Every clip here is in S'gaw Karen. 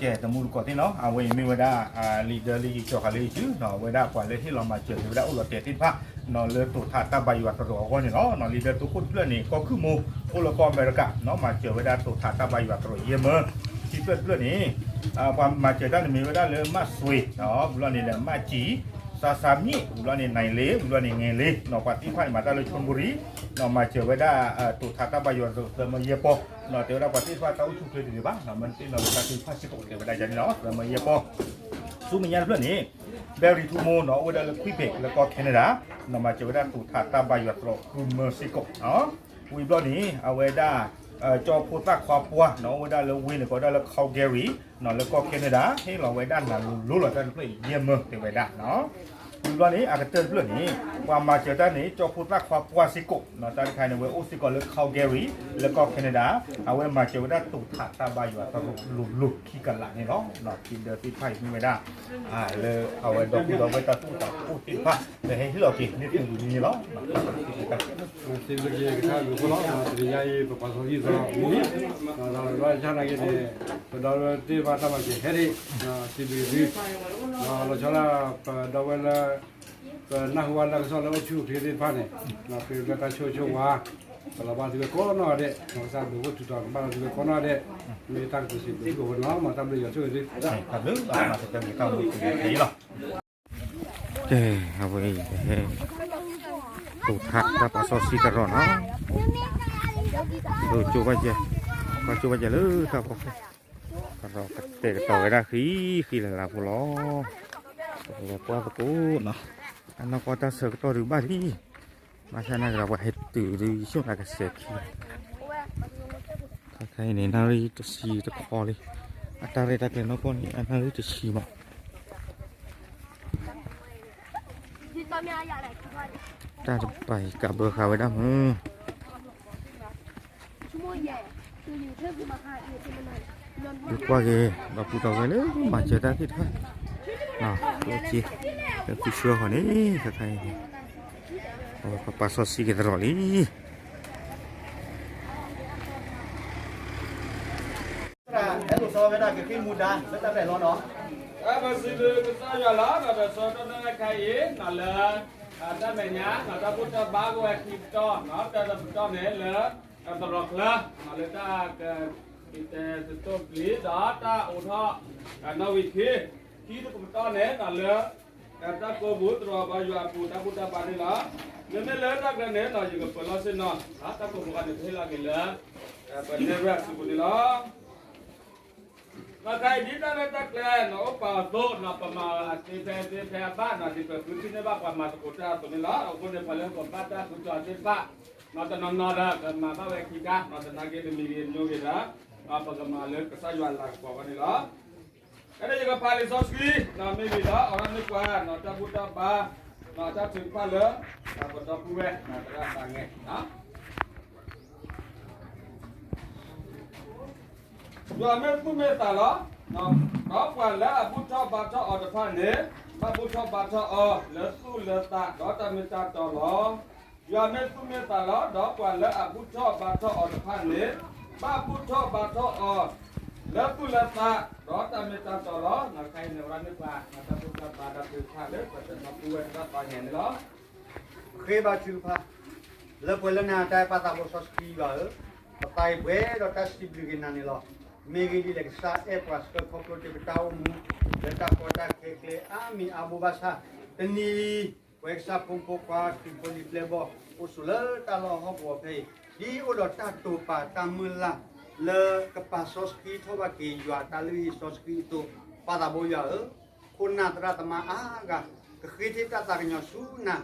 ကဲ တမူတကိးသ့ၣ်နီၤ အဝဲအံၤမ့ၢ်ဝဲဒၣ် လံာ်ဒၢလၢယံာ်ကၠီၤဃာ်လၢယစုနီၤ အဝဲဒၣ်ပှၤလၢဟ့ၣ်လီၤမၤစၢၤက့ၤဝဲဒၣ်အိၣ်လီၤတဲာ်သ့ၣ်တဖၣ်နီၤ လၢတိာ်ထးတၢ်ဘါယွၤသရိာ်အဂီၢ်န့ၣ်လီၤ. လံာ်ဒၢတိခိၣ်တဖျၢၣ်န့ၣ် ကီၢ်ခုၣ်မိၢ် အိၣ်လၢကီၢ်အမဲရကၤနီၤ မၤစၢၤဝဲဒၣ်တိာ်ထးတၢ်ဘါယွၤသရိာ်ယဲၢ်မၢ ခံဖျၢၣ်တဖျၢၣ်န့ၣ် ပှၤမၤစၢၤတၢ်န့ၣ်မ့ၢ်ဝဲဒၣ်လၢမၣ်စွ့ၤ ဝံၤလီၤန့ၣ်ဒီးမၣ်ကံ စါစါမံၣ် ဝံၤလီၤန့ၣ် နံၤလ့ ဝံၤလီၤန့ၣ် ငဲၤလ့ နီၤ ပှၤသ့ၣ်တဖၣ်န့ၣ် မၤတၢ်လၢ ချွန်ဘူရံ နီၤ မၤစၢၤဝဲဒၣ် တိာ်ထးတၢ်ဘါယွၤသရိာ်သၢမၢယဲၢ်ပီၢ် နီၤ တဲဝဲဒၣ်ပှၤသ့ၣ်တဖၣ်တၢ်အိၣ်ဆူၣ်ချ့တဂ့ၤဘၣ် မ့ၢ်တ့ၢ်နီၤလၢတၢ်သ့ၣ်တဖၣ်စ့ၢ်ကီးတဲဝဲဒၣ်ယၤန့ၣ်လီၤ သၢမၢယဲၢ်ပီၢ် ဆူမဲာ်ညါတဖျၢၣ်န့ၣ် ဘဲရံထူမိၢ်နီၤ အိၣ်ဝဲဒၣ်လၢ Quebec လၢကီၢ် Canada နီၤ မၤစၢၤဝဲဒၣ်တိာ်ထးတၢ်ဘါယွၤသရိာ်ဃုမၢစ့ၢ်ကီး ဝံၤဘျီန့ၣ် အဝဲဒၣ် ကၠီဖိသၣ်ခွါပှၢ်နီၤ အိၣ်ဝဲဒၣ်လၢဝ့ၢ်န့ၣ် ကိးဝဲဒၣ်လၢ Calgary နီၤ လၢကီၢ် Canada ဟ့ၣ်လီၤဝဲဒၣ်နၤလိၤလိၤလီၤတၢ်တဖျၢၣ်အံၤယဲၢ်မၢတဲဝဲဒၣ်နီၤ ဝံၤဘျီန့ၣ် အကတၢၢ်တဖျၢၣ်န့ၣ် ပှၤမၤစၢၤတၢ်န့ၣ် ကၠီဖိသၣ်ခွါပှၢ်စ့ၢ်ကီးနီၤ တၢ်တခါန့ၣ် အဝဲအိၣ်စ့ၢ်ကီးလၢ Calgary လၢကီၢ် Canada အဝဲမၤစၢၤဝဲဒၣ်တိာ်ထးတၢ်ဘါယွၤသရိာလိၤလိၤခံကလးန့ၣ်လီၤ ခံဒၢသ့ၣ်တဖၣ်အံၤမ့ၢ်ဝဲဒၣ် လၢအဝဲဒီပုၢ်ဒီဝဲၢ်တၢ်သူၣ်အိၣ်သးအိၣ်သ့ၣ်တဖၣ် လၢဟဲဟ့ၣ်လီၤက့ၤန့ၢ်သုဝံၤန့ၣ်လီၤ စံးဘျုးက့ၤကစၢ်ယွၤအဃိလီၤ တနံၤညါအံၤ ပပာ်စီဆှံသရိာ်န့ၣ် ဒီးလီၤဆၣ်နာ်က့န့ၣ် ပဒီပုၢ်ဝဲၢ်သ့ၣ်တဖၣ်တၢ်မၤစၢၤဟဲဒၣ် စံးဘျုးက့ၤသု ဒီးလီၤဆီဒၣ်ပဒီပုၢ်ဝဲၢ်လၢ ပနၢ်ဟူဘၣ်လၢကစီၣ်လၢအိၣ်ဆူၣ်အိၣ်ချ့သ့ၣ်တဖၣ်န့ၣ် ပဃ့ဘျၢတၢ်ဆိၣ်ဂ့ၤဆိၣ်ဝါ ကလီၤဘၣ်သုဝဲကိးနီၢ်ဂၤဒဲး ကစၢ်ဒိးအိၣ်ထူးတီၤကဘၣ်လီၤသုဝဲကိးနီၢ်ဂၤဒဲး မ့ၢ်တၢ်ကတိၤစံးဘျုးစ့ၢ်ကီးဝဲန့ၣ်လီၤ မ်တၢ်ဘျုးယွၤဆိၣ်ဂ့ၤသု တၢ်ဘျုးလီၤ ကဲ အဝဲအံၤ တိာ်ထးတၢ်ပာ်စီဆှံသရိာ်နီၤ ကၠိဘၣ်ယဲ ဘၣ်ကၠိဘၣ်ယဲလၢတၢ်ဖီခိၣ် သရိာ်ကတဲာ်ကတီၤဝဲဒၣ်ဃံ ဃံလၤလၤဖိလီၤ လဲၤကွၢ်သကိးနီၤ အနီၢ်ကီၢ်တၢ်ဆၢကတီၢ်ဒုးဘၣ်လံ ဘၣ်ဆၣ်နာ်က့ဒီးပှၤဟဲတုၤဒုးယဆိကမိၣ်သးကစဲးခံ ခဲခဲအံၤန့ၣ် နၣ်ရံၣ်တဆံတခီလံ အတၢ်ရဲၣ်တၢ်ကျဲၤနီၢ်ကီၢ်န့ၣ် အနၣ်ရံၣ်တဆံမး တၢ်တပာ်ကးဘၢဃာ်ဝဲဒၣ်မုၢ် ဒုးကွၢ်က့ၤ ဒီပုၢ်ဒီဝဲၢ်လၢမၤစၢၤတၢ်သ့ၣ်တဖၣ် က့ၤ လၢသုဆှၢဃီၤန့ၣ် ခဲခဲအံၤန့ၣ် ပပာ်စီဆှံက့ၤသရိာ်လံ အဲၣ်ဒိးစီဝဲဒၣ်ကသံၣ်မူဒါ လၢတၢ်ရဲၣ်လီၤနီၤ ပစံးဘျုးကစၢ်ယွၤလီၤ ဒီးဆၢကတီၢ်နၢ်ခါအံၤ နီၤလၢ တၢ်မဲာ်ညါ နီၤတၢ်ဘူၣ်တၢ်ဘါကဝဲၤခံပတီၢ် နီၤတၢ်တပတီၢ်န့ၣ် လၢ သရိာ်ချၢ နီၤလၢတၢ်က ကတဲသတိၣ်ပျံၤ ဒီးတၢ်အိးထီၣ် နီၣ်ဝံာ်ခံ ခံတကပတီၢ်န့ၣ် နီၤလၢ တၢ်ကိးပူၤသရိာ်ဘါယွၤအပူၤ တၢ်ဘူၣ်တၢ်ဘါန့ၣ်လီၤ မ့မ့ၢ်လၢတၢ်ကျဲန့ၣ် နီၤယကပၢၤလီၢ်ဆ့ၣ်နီၤ တၢ်ကိးပူၤဃီန့ၣ် ပဟ့ၣ်လီၤက့ၤလၢ ပနဲၣ်ရွဲၣ်အစုပူၤန့ၣ်လီၤ နီၤခါအံၤဒ်တၢ်ရဲၣ်တၢ်ကျဲၤ နီၤအိၣ်ပာ်အသိး နီၤပမၤသ့ဖဲသ့ဖဲအဘၣ် နီၤဒ်ပဖုသံန့ၢ်ဘၣ်ပှၤမၤသကိးတၢ်အသိးန့ၣ်လီၤ အဃိန့ၣ် ပှၤလၢပဘၣ်တၢ်ဃုထၢသ့ၣ်တဖၣ် နီၤတနီၤနီၤဒီး ကမၤဘၣ်ဝဲခံခါ နီၤသနာ်က့တမံၤဂ့ၤတညိဂ့ၤဒီး ပကမၤလၢကစၢ်ယွၤအလၤကပီၤအဂီၢ်န့ၣ်လီၤ ဖဲန့ၣ်ယကဖးလံာ်စီဆှံ နီၤမ့ၢ်ဂ့ၤဒီး အိးထီၣ်န့ၢ်ပှၤ နီၤတၢ်ဘူၣ်တၢ်ဘါ နီၤတၢ်ထုကဖၣ်လၢ ပဒီပုၢ်ဝဲၢ် နီၤသရၣ်သးငဲ ယွၤမ့ၢ်သူၣ်မ့ၢ်သးလီၤ. ဒီးပှၤလၢအဘူၣ်ထီၣ်ဘါထီၣ်အီၤတဖၣ်န့ၣ် ဘၣ်ဘူၣ်ထီၣ်ဘါထီၣ်အီၤ လၢသူၣ်လၢသး ဒီးတၢ်မ့ၢ်တၢ်တီလီၤ. ယွၤမ့ၢ်သူၣ်မ့ၢ်သးလီၤ. ဒီးပှၤလၢအဘူၣ်ထီၣ်ဘါထီၣ်အီၤတဖၣ်န့ၣ် ဘၣ်ဘူၣ်ထီၣ်ဘါထီၣ်အီၤ လၢသူၣ်လၢသး ဒီးတၢ်မ့ၢ်တၢ်တီလီၤ. နီၤခါအံၤန့ၣ် ဝဲဒၣ်န့ၣ်ပှၤ နီၤတၢ်ဘူၣ်တၢ်ဘါတၢ်ထုကဖၣ်လၢ ပတနီၤပုၢ်ဝဲၢ်တဖၣ်သီညါန့ၣ်လီၤ. ဃ့ဘါထုကဖၣ် လၢပှဲၤလၢနၤတၢ်အဲၣ်ပၢ်သးဘိစီဆှံယွၤဧၢ, ပသးအံၤပှဲၤဒီးတၢ်စံးဘျုးက့ၤနၤန့ၣ်လီၤ. မ့ၢ်ဂ့ၢ်ဒ်လဲၣ် ကစၢ်အဲၣ်ပှၤဆှၢခီဖျိတ့ၢ်ပတၢ်အိၣ်မူ လၢတၢ်ကီတၢ်ခဲကျဲအါမံၤအါဘိဘၣ်ဆၣ်, တနံၤအံၤ ပဝဲကစၢ်ဖိမုၣ်ဖိခွါ ခရံာ်ဖိလံၤပျဲၢ်ဘီၣ် အိၣ်ဆိးလၢတၢ်လီၢ်ဟီၣ်ကဝီၤဖဲအံၤ, ဒ်အိၣ်ဒီးတၢ်တိာ်ပာ်တၢ်မုၢ်လၢ် လၢကပာ်စီဆှံထီၣ်ဘၣ်က့ၤယွၤတၢ်လုၢ်ဟံၣ်စီဆှံအသိး, ပၢ်သးဘိယွၤဧၢ, ခိၣ်နၢ်သရၣ်သမါအါဂၤ ကဃ့ထံၣ်တၢ်သးကညီၤဆူနၤ,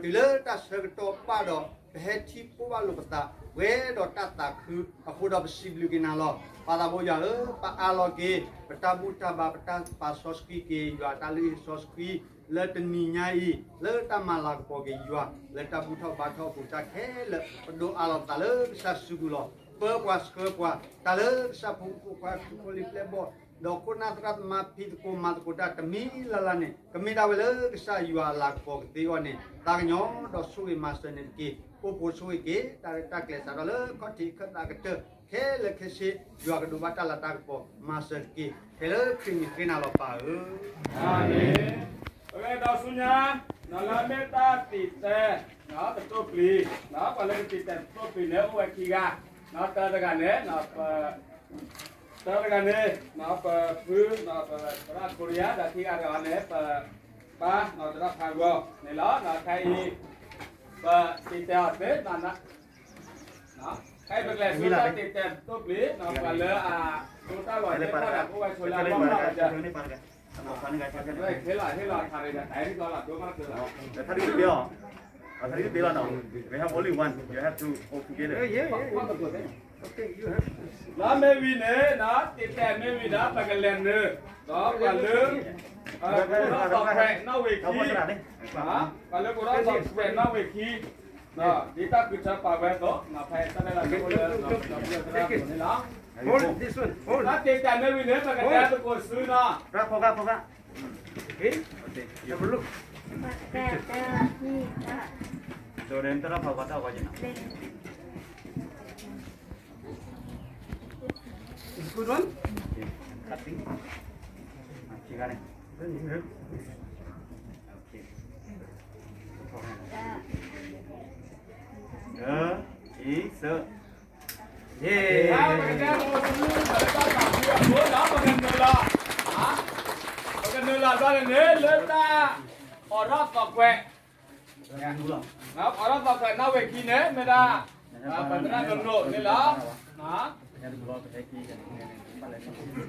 ဒီးတုၤလၢတၢ်ဆၢကတီၢ်ပၣ်ဒီး ပဟဲထံၣ်ပိၢ်ဘၣ်လိာ်ပသး ပှဲၤဒီးတၢ်သးခုအဃိဒီး ပစံးဘျုးက့ၤနၤလီၤ. ပၢ်သးဘိယွၤဧၢ, ပအၢၣ်လီၤက့ၤ ပတၢ်ဘူၣ်တၢ်ဘါ ပတၢ်ပာ်စီဆှံက့ၤယွၤတၢ်လုၢ်ဟံၣ်စီဆှံ လၢတနံၤညါအံၤ လၢတၢ်မၤလၤကပီၤက့ၤယွၤ လၢတၢ်ဘူၣ်ထီၣ်ဘါထီၣ်အပူၤတၢ်ခဲလၢာ် ပဒိးအးလီၤပသးလၢကစၢ်စုပူၤလီၤ. ပၢပှၤဆှၢပှၤ တၢ်လၢကစၢ်ဖိမုၣ်ဖိခွါ ခရံာ်ဖိလံၤပျဲၢ်ဘီၣ် ဒီးခိၣ်နၢ်သရၣ်သမါ ဖံးသကိးမၤသကိးတၢ်တမံၤလၢ်လၢ်န့ၣ် ကမ့ၢ်ဒၣ်ဝဲလၢကစၢ်ယွၤအလၤကပီၤကသ့အဂီၢ်န့ၣ် သးကညီၤဒီးဆိၣ်ဂ့ၤမၤစၢၤန့ၣ်တက့ၢ်. အိၣ်ဖှိၣ်ဆိၣ်ဂ့ၤက့ၤ တၢ်ရဲၣ်တၢ်ကျဲၤစးထီၣ်လၢခီၣ်ထံးခၢၣ်သးကတၢၢ် ခဲလၢာ်ခဲဆ့ ယွၤကဒိးဘၣ်တၢ်လၤတၢ်ကပီၤ မၤစၢၤက့ၤ ခဲလၢာ်ခရံာ်မံၤဃ့နၤလီၤပၢ်ဧၢ. အၤမ့ၣ်. ပကအဲၣ်ဒိးဆူညါ လၢအမ့ၢ်တၢ်တံာ်တဲာ် တတိၢ်ပျံၤ ပှၤလၢကတံာ်တဲာ်တတိၢ်ပျံၤန့ၣ် အိၣ်ဝဲခံဂၤ, တၢတဂၤန့ၣ် တၢတဂၤန့ၣ် ပဖု ပသရၣ်ခိရံယါ ဒီးခံဂၤတဂၤန့ၣ် ပပၢ်သရၣ်ဖးဂီၤန့ၣ်လီၤ. ခဲအံၤ ပတံာ်တဲာ်အီၤသ့ ခဲအံၤ ပကလဲၤဆူတၢ်တံာ်တဲာ်တတိၢ်ပျံၤ ပှၤလၢအဒိတၢ်ဂီၤသ့ၣ်တဖၣ်ဒီး အိၣ်ဝဲဆိလၢအလီၢ်လီၤဒီး ဟ့ၣ်လီၤ ဟ့ၣ်လီၤ တၢ်ရ့ဒီး တၢ်ရ့ဒီး တၢ်ရ့ဒီး We have only one. You have to go together. လၢမ့ၢ်ဝံၤန့ၣ် တံာ်တဲာ်မ့ၢ်ဝံၤဒီး ပကလဲၤနုာ် ဒီးပှၤလၢ ကအိးထီၣ်သီခွဲးနီၣ်ဝ့ၤခံ, ပှၤလၢကအိးထီၣ်သီခွဲးနီၣ်ဝ့ၤခံ, ဒ်တၢ်ဃုထၢပာ်ဝဲအသိး ဖဲတၢ်လဲၤလီၤလၢ တၢ်တံာ်တဲာ်မ့ၢ်ဝံၤန့ၣ် ပကတဲသကိးစုနီၤ. It's good one. Then you have ပကတဲသကိးစု ပကနုာ်လီၤ ပကနုာ်လီၤဘျီန့ၣ် လၢတၢ်အိးထီၣ်သီခွဲး အိးထီၣ်သီခွဲးနီၣ်ဝ့ၤခံန့ၣ် မ့ၢ်ဒၣ် ပသရၣ်နိၣ်နိၣ်န့ၣ်လီၤ.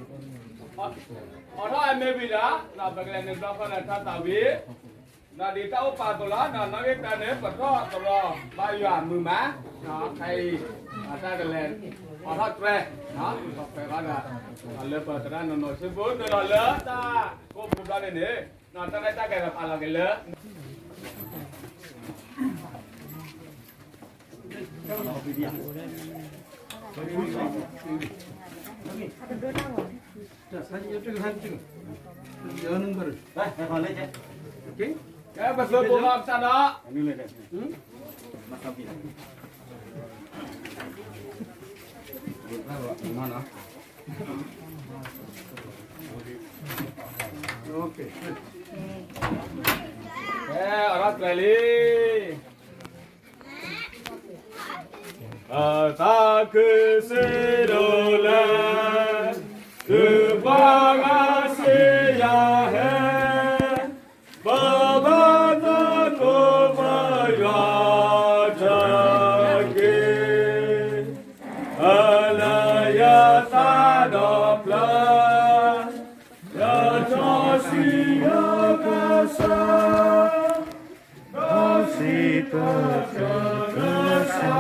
အိးထီၣ်အမ့ၢ်ဝံၤဒီး ပကလဲၤနုာ်ဘျီဃီဒီးတၢ်သးဝံၣ် ဒီးဒ်တၢ်အိၣ်ပာ်အသိးလီၤ. နီၣ်ဂံၢ်တၢန့ၣ် ပထီၣ်သရီဘါယွၤမုာ်မး, ခဲအံၤ တၢ်ကလဲၤ အိးထီၣ်တြဲၤ သီခွဲးဘၣ်ဒီး လၢပသရၣ်နိၣ်နိၣ်စုပူၤ နုာ်လီၤလၢတၢ်ကိးပူၤဘျီန့ၣ်န့ၣ် တၢ်ရဲၣ်တၢ်ကျဲၤဒီးပာ်လီၤက့ၤလၢ ကဲ ပသုးပိာ်မၤပသးဒီး ကဲ အိးထီၣ်တြဲၤလံ. အသးခုစံဒိၣ်လဲၣ်, သုပှၤဂၤစံယၤဟဲ, ပဘၣ်သကိးပယွၤတက့ၢ်. အလၢယသးဒီဖျၢၣ်, ယထီၣ်ဆံးယကစၢ်, ဒီးစံးတၢ်ကစၢ်,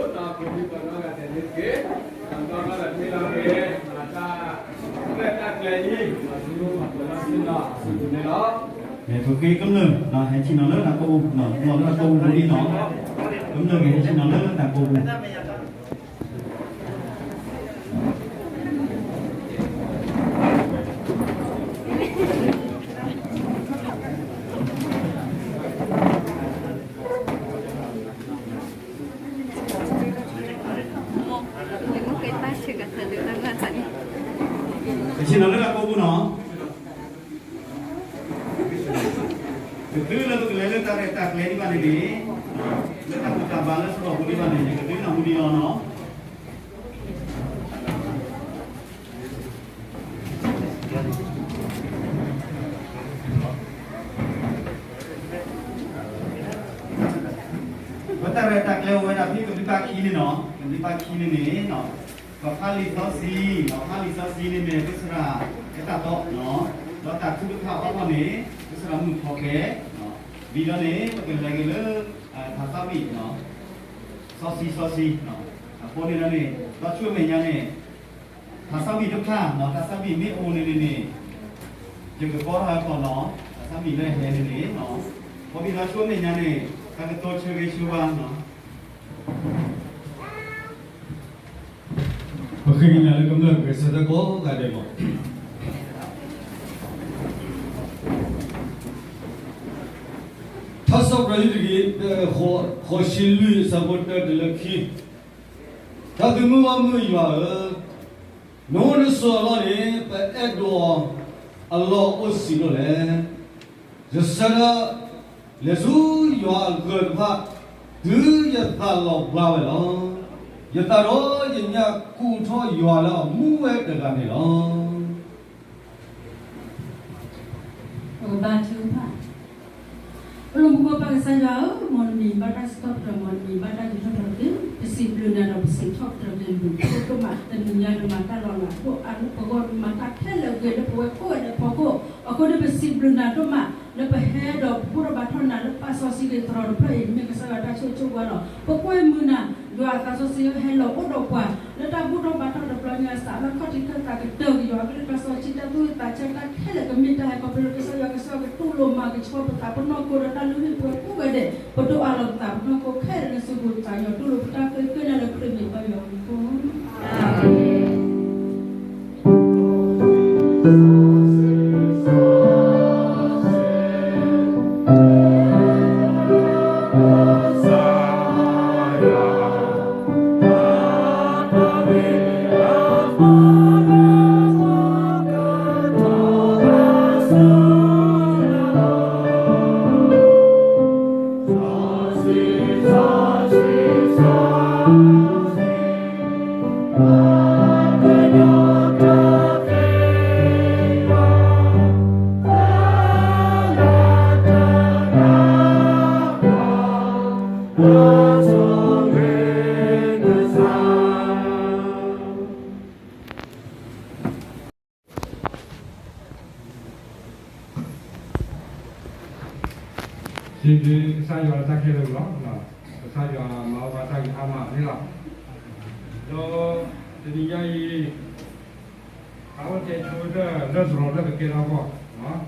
ဒီးပမ့ၢ်ပှၤနီၢ်ဂၤဒဲးန့ၣ်တက့ၢ်, ဒီးဒီးဒီးတ့လီၤက့ၤ တၢ်ကျဲတၢ်ကျဲအံၤ ဒီးသုမ့ၢ်ပှၤနီၢ်ဂၤဒဲးန့ၣ်လီၤ. မ့ၢ်ပဃ့ကမျၢၢ် ဟဲဆ့ၣ်နီၤလၢတၢ်ကိးပူၤ, လီၤလၢတၢ်ကိးပူၤဒ်နီၤ, ကမျၢၢ်ကဟဲဆ့ၣ်နီၤလၢတၢ်ကိးပူၤ ကဆ့ၣ်နီၤလၢတၢ်ကိးပူၤနီၤ, ကတုၤလၢပကလဲၤလၢတၢ်ရဲၣ်တၢ်ကျဲၤဒံးဘၣ်န့ၣ်န့ၣ်, လၢတၢ်ဘူၣ်တၢ်ဘါလၢစရီပူၤဒံးဘၣ်န့ၣ် ယကတုၤနၢ်ဟူဒံးလီၤနီၤ. ပတၢ်ရဲၣ်တၢ်ကျဲၤအိၣ်ဝဲဒၣ်ဖဲကဘျံးပၢ်ခံန့ၣ်နီၤ, ကဘျံးပၢ်ခံန့ၣ်န့ၣ်, ပဖးလံာ်စီဆှံ, ပဖးလံာ်စီဆှံန့ၣ်မ့ၢ်ကစၢ်ယွၤအတၢ်တီ, ဒီးတၢ်ထုကဖၣ်အဖီခိၣ်န့ၣ် ကစၢ်ယွၤမုၢ်ထီၣ်ကဲ, ဒ်ဒီးန့ၣ် ပကလဲၤက့ၤလၢ ဖးသးဝံၣ် စီဆှံစီဆှံ, အဃိန့ၣ်ဒီးန့ၣ် ဒီးဆူအမဲာ်ညါန့ၣ် ဖးသးဝံၣ်တဖၣ်, တၢ်သးဝံၣ်မ့ၢ်အိၣ်န့ၣ်န့ၣ်န့ၣ်, ယကကိးထီၣ်ဟဲကီးနီၤ, တၢ်သးဝံၣ်လၢဟဲန့ၣ်န့ၣ်, ခီဖျိလၢဆူအမဲာ်ညါန့ၣ် တၢ်ကတိၤဆၢဂ့ၤဆၢဝါနီၤ. ပဃ့ကညးလၢကမျၢၢ်ဂဲၤဆၢထၢၣ်ကိးဂၤဒဲးလီၤ. ထါစံးပတြၢၤ တကယၤဃိးဆံလွံၢ် အဆၢဖိတၢတုၤလၢခံ, တၢ်သုးမုၢ်ဂီၢ်မုၢ်ယွၤဧၢ, နအိၣ်နဆိးအလီၢ်န့ၣ် ပအဲၣ်ဒိးအလီၢ်အိၣ်ဆံးဒိၣ်လဲၣ်. ယဆၢထၢၣ်လဲၤဆူယွၤအဂၢၤတဖၣ်, တုၤယသးလီၤဘှါဝဲလီၤ. ယသးဒီးယညၣ်ကူၣ်ထီၣ်ယွၤလၢအမူဝဲတဂၤန့ၣ်လီၤ. ပကဘါထုကဖၣ်. ပလၢမူခိၣ်ပၢ်ကစၢ်ယွၤဧၢ, မ်နမံၤဘၣ်တၢ်စံးထီၣ်ပတြၢၤ, မ်နမံၤဘၣ်တၢ်စံးထီၣ်ပတြၢၤ, ပစံးဘျုးနၤဒီးပစံးထီၣ်ပတြၢၤက့ၤနၤ, ပဒိၣ်ဒိၣ်မး တနံၤညါနမၤတၢ်လီၤလး, ပအိၣ်အါလၢပဂီၢ် နမၤတၢ်ခဲလၢာ်ဂ့ၤလၢပဝဲကိးဂၤဒဲးအဖီခိၣ်, အဃိန့ၣ်ပစံးဘျုးနၤဒိၣ်မး လၢပဟဲဒီးပဘူၣ်ထီၣ်ဘါထီၣ်နၤလၢပာ်စီဆှံက့ၤသရိာ်တဖျၢၣ်အံၤ မ့ၢ်ကစၢ်ယွၤတၢ်ဆိၣ်ဂ့ၤဆိၣ်ဝါလီၤ. ပကွဲမုာ်နၤ ယွၤသးစီဆှံဟဲလီၤအိၣ်ဒီးပှၤ လၢတၢ်ဘူၣ်ထီၣ်ဘါထီၣ်တဘျီညါစး လၢခီၣ်ထံးခၢၣ်သးကတၢၢ်က့ၤယွၤအကလုၢ် တၢ်စီဆှံတၢ်သူၣ်ဝံၣ်သးဆၢတၢ်ခဲလၢာ်ကမ့ၢ်တၢ်ဟဲခီဖျိလၢကစၢ်ယွၤ ကစၢ်ယွၤကတူၢ်လိာ်မၤကဆှီပသး ပနီၢ်ခိဒီးတၢ်လုၢ်ဟံၣ်ပှဲၤကိးဂၤဒဲး ပဒိၣ်အါလီၤပသး ပနီၢ်ခိခဲလၢာ်လၢစုပူၤသးညီ တူၢ်လိာ်ပတၢ်ဃ့ကညးလၢခရံာ်မံၤပၢ်ယွၤအမံၤအဃိ စံးဘျုးကစၢ်ယွၤလၢတၢ်ခဲလၢာ်လီၤ. ကစၢ်ယွၤမၤအီၣ်ဘၣ်တၢ်ဂ့ၤအါမးန့ၣ်လီၤ. ဒီးတနံၤညါအံၤ အအိၣ်တဲဆိတၢ်လၢသရိာ်လၢကကဲထီၣ်အဂီၢ်,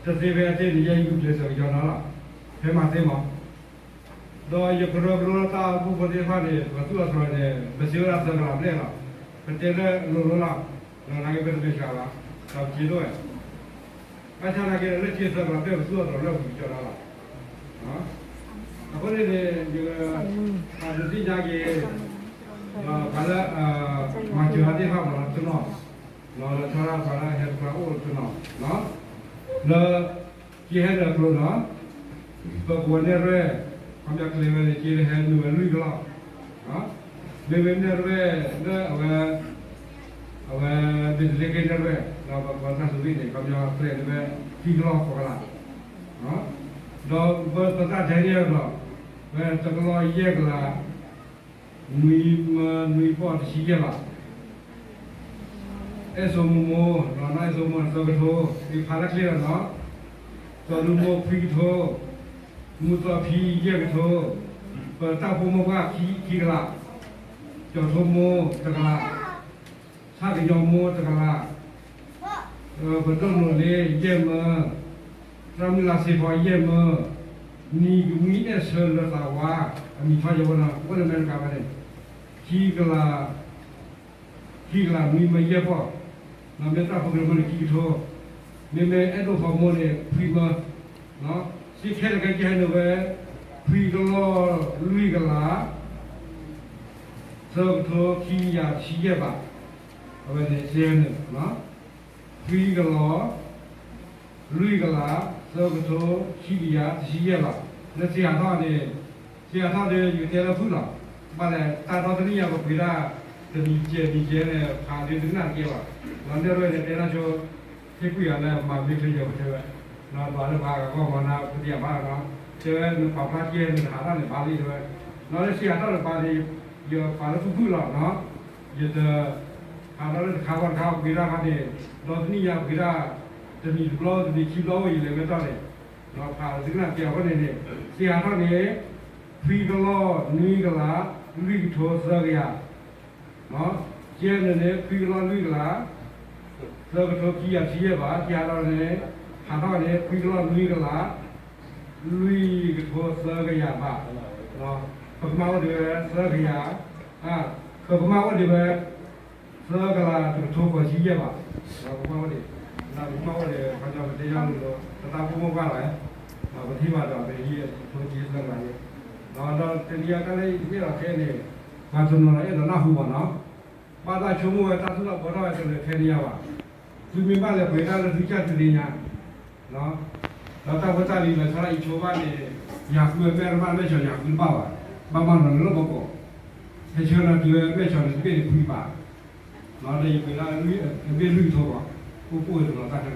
တသ့ဖဲအသ့ၣ်န့ၣ် ယဲယဂုာ်ကျဲးစၢးကယီၤနၤလီၤ. ဖဲမၤသ့မး ဒီးယကရၢကရိလၢတၢ်အိၣ်ဖှိၣ်ဖိသ့ၣ်တဖၣ်န့ၣ် ပသူၣ်အသရိာ်န့ၣ် ပစံးဝဲဒၣ်သၢကလးဘျဲၣ်လီၤ. ပတဲလၢလိၤလိၤလီၤ, ဒီးနာ်က့ပတမ့ၢ်စှၤဘၣ်, ဒီးပစံးဒိၣ်ဝဲ, ဘၣ်ဆၣ်နာ်က့လၢက့ၤသၢကလးဘျဲၣ် ပသူၣ်အသရိာ်လၢပကကၠီၤဒၣ်လီၤ. အဃိန့ၣ်န့ၣ် ယကသ့ၣ်ညါက့ၤ ပှၤလၢ မၤစၢၤအသ့ၣ်တဖၣ်မးလီၤတနီၤ, လၢထီၣ်ဒၣ်ပှၤလၢဟဲတကျါအိၣ်တနီၤ, လၢ က့ၤဟဲနုာ်အကျိၤနီၤ, ပကဝီၤနဲၣ်ရွဲၣ်, ခီပညီကျဲဝဲန့ၣ် က့ၤဟဲနုာ်ဝဲလွံၢ်ကလီၢ်, မ့မ့ၢ်နဲၣ်ရွဲၣ်လၢအဝဲ အဝဲ ဘ့းလ့က့နဲၣ်ရွဲၣ် ဒီးပကဝီၤတၢ်စူၤဘ့ၣ်န့ၣ် ခီပညီကျဲန့ၣ်ဝဲ ခံကလီၢ်ဃိးကလး, ဒီးပသၣ်ဒဲန့ၣ်အကျိၤ ဝဲတကလီၢ်ယဲၢ်ကလး နွံမၢနွံပီၢ်တဆံယဲၢ်လီၤ. အဲၣ်စိမိၤမိၤ ဒီးနီၢ်အဲၣ်စိမိၤသၢကထိ, အံၤဖးလၢချ့လီၤနီၤ, စီၤလူမိၤခွံကထိ, မူသီဖံယဲၢ်ကထိ, ပတၢ်ဖိမိၢ်ပှၢ်ခံ ခံကလး ကၠီၤထိမိၢ်တကလး, ဆၣ်ကညီမိၢ်တကလး, ပဒိၣ်နိးလ့ယဲၢ်မၢ, သရၣ်မုၣ်လါစ့ဖီယဲၢ်မၢ, နံၤကမှံအဲၣ်ဆၢလၢသးဝါ, အမံၤထီၣ်ယဲၢ်ဝဲနီၤ အိၣ်လၢအမဲရကၤဖဲန့ၣ်, ခံကလး, ခံကလးနွံမၢယဲၢ်ဖီၣ်, မ့ၢ်တၢ်ဖိကရၢမိၢ်န့ၣ် ခံကထိ, မ့မ့ၢ်အဲၣ်ဒိၣ်ဖီမိၢ်န့ၣ် ခွံမၢ, စ့ခဲလၢာ်ခဲဆ့ဟဲနုာ်ဝဲ ခွံကလီၢ်လွံၢ်ကလး သၢကထိခံကယၤတဆံယဲၢ်ဘး, အဝဲန့ၣ်စ့ဟဲနုာ်, ခွံကလီၢ် လွံၢ်ကလး သၢကထိ ခံကယၤတဆံယဲၢ်လီၤ. လၢစ့ဟးထီၣ်န့ၣ်, စ့ဟးထီၣ်ဒီး ယကတဲလၢဖုၣ်လီၤ. ဘၣ်လဲၣ် တၢ်ဒီတနံၣ်ညါပပှ့ၤဒၣ် တနံၤကဲးနံၤကဲးန့ၣ် ဖးဒုးတကနၣ်တကဲဘၣ်. လီၤန့ၣ်ရဲၣ်န့ၣ် တဲဒၣ်ဆိ ဟ့ၣ်ကွံာ်ယၤလၢမၤမ့ၢ်ချ့ယီၤပတဲဝဲ, နီၢ်ဘၣ်လၢပှၤဂၤဂီၢ်မၤနၤ ပတယၤဘၣ်လီၤနီၤ, တဲဝဲနပာ်ဖျါကဲနတဟးထီၣ်န့ၣ်ဘၣ်လံတဲဝဲ, နီၢ်လၢစ့ဟးထီၣ်န့ၣ်ဘၣ်န့ၣ်, ယပာ်လၢဖုၣ်ဖုၣ်လီၤနီၤ, ယတ ဟးထီၣ်လၢတခါဝဲတခါပှ့ၤဒၣ်ခါန့ၣ်, ဒီတနံၣ်ညါပှ့ၤဒၣ် တနံၤတဘျီ တနံၤခံဘျီအိၣ်ယလဲၤဝဲတီၢ်န့ၣ်, ဖးလၢသုကနၣ်ကဲအဃိန့ၣ်န့ၣ်, စ့ဟးထီၣ်န့ၣ် ခွံကလီၢ်နွံကလး လွံၢ်ကထိသၢကယၤ, စ့ဟဲနုာ်န့ၣ် ခွံကလီၢ်လွံၢ်ကလး သၢကထိခံကယၤတဆံယဲၢ်ဘး, စ့ဟးထီၣ်န့ၣ်, ဟးထီၣ်န့ၣ် ခွံကလီၢ်နွံကလး လွံၢ်ကထိသၢကယၤဘး, ပကမၢ်အိၣ်ဒံးဝဲသၢကယၤ, ပကမၢ်အိၣ်ဒံးဝဲ သၢကလးတကထိဃိးဆံယဲၢ်ဘး, ပကမၢ်အိၣ်ဒံး, ပကမၢ်အိၣ်ဒံး ခီကၠီပတဲယါလိၤလိၤ ပတၢ်ဖိမိၢ်ပှၢ်လီၤ, ပထံၣ်ဘၣ်ဒီးပဟံးအထိက့သၢကလးန့ၣ်, ဒီးတနံၤအံၤတၢ်လၢယအဲၣ်ဒိးခဲအံၤန့ၣ်, ပှၤတနီၤလီၤအဲၣ်ဒိးနၢ်ဟူဘၣ်နီၤ, ဘၣ်တၢ်ဆိကမိၣ်ဝဲတၢ်သူၣ်ထီၣ်ဘှီထီၣ်ဝဲတလၢာ်ခဲန့ၣ်ယါဘၣ်, သုမ့ၢ်ဘၣ်လဲၤပှ့ၤတၢ်လၢသုကၢ်သုသ့ၣ်ညါ ဒီးတၢ်ဖိတၢ်လံၤလီၤဆီဒၣ်အံၤဆိဘၣ်န့ၣ်, ယၤဃုဝဲမဲၢ်တဘၣ်မဲၢ်ဆီၤယၤဃုတဘၣ်ဘၣ်, ဘၣ်မၤနီၤလၢလီၢ်ဘီကီး, ဟဲဆၢနၤတုၤဝဲမဲၢ်ဆီၤန့ၣ်တဘ့ၣ်န့ၣ်ခွံဘး, ဒီးယပှ့ၤဒၣ်တဘ့ၣ်လွံၢ်က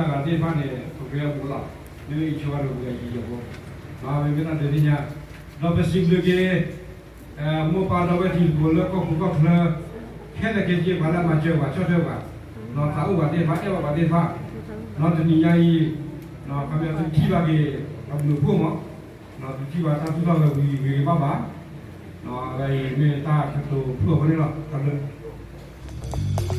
ထိဘၣ်, အိၣ်ကိၣ်ဝဲတလီၤတၢ်ခဲန့ၣ်, ဒီးတၢ်ဂုၤတၢ်ဂၤသ့ၣ်တဖၣ်န့ၣ် ပပှ့ၤအပူၤလီၤ, မ့ၢ်အံၤဆိဘၣ်န့ၣ်ပှ့ၤအယံၤယီၤဖိ, မ့မ့ၢ်တၢ်ဒုးသ့ၣ်ညါ, ဒီးပစံးဘျုးက့ၤ မိၢ်ပၢ်ဒီပုၢ်ဝဲၢ်တံၤသကိးလၢကီၢ်ပူၤကီၢ်ချၢ, ခဲလၢာ်ခဲဆ့ပှၤလၢအမၤစၢၤပှၤဆီၣ်ထွဲပှၤ, ဒီးသးအိၣ်ပှၤသ့ၣ်တဖၣ် အဲၣ်ဘၣ်ပှၤသ့ၣ်တဖၣ်, ဒီးတနံၤညါအံၤ, ခီပညီသုထံၣ်ဘၣ်က့ၤ အမုာ်ဖှိၣ်မး, သုထံၣ်ဘၣ်တၢ်သူၣ်ထီၣ်ဝဲဝံၤဂ့ၤဂ့ၤဘၣ်ဘၣ်, အဝဲအံၤမ့ၢ်တၢ်ကတိၤဖျိအဃိန့ၣ်လီၤ, တၢ်ဘျုး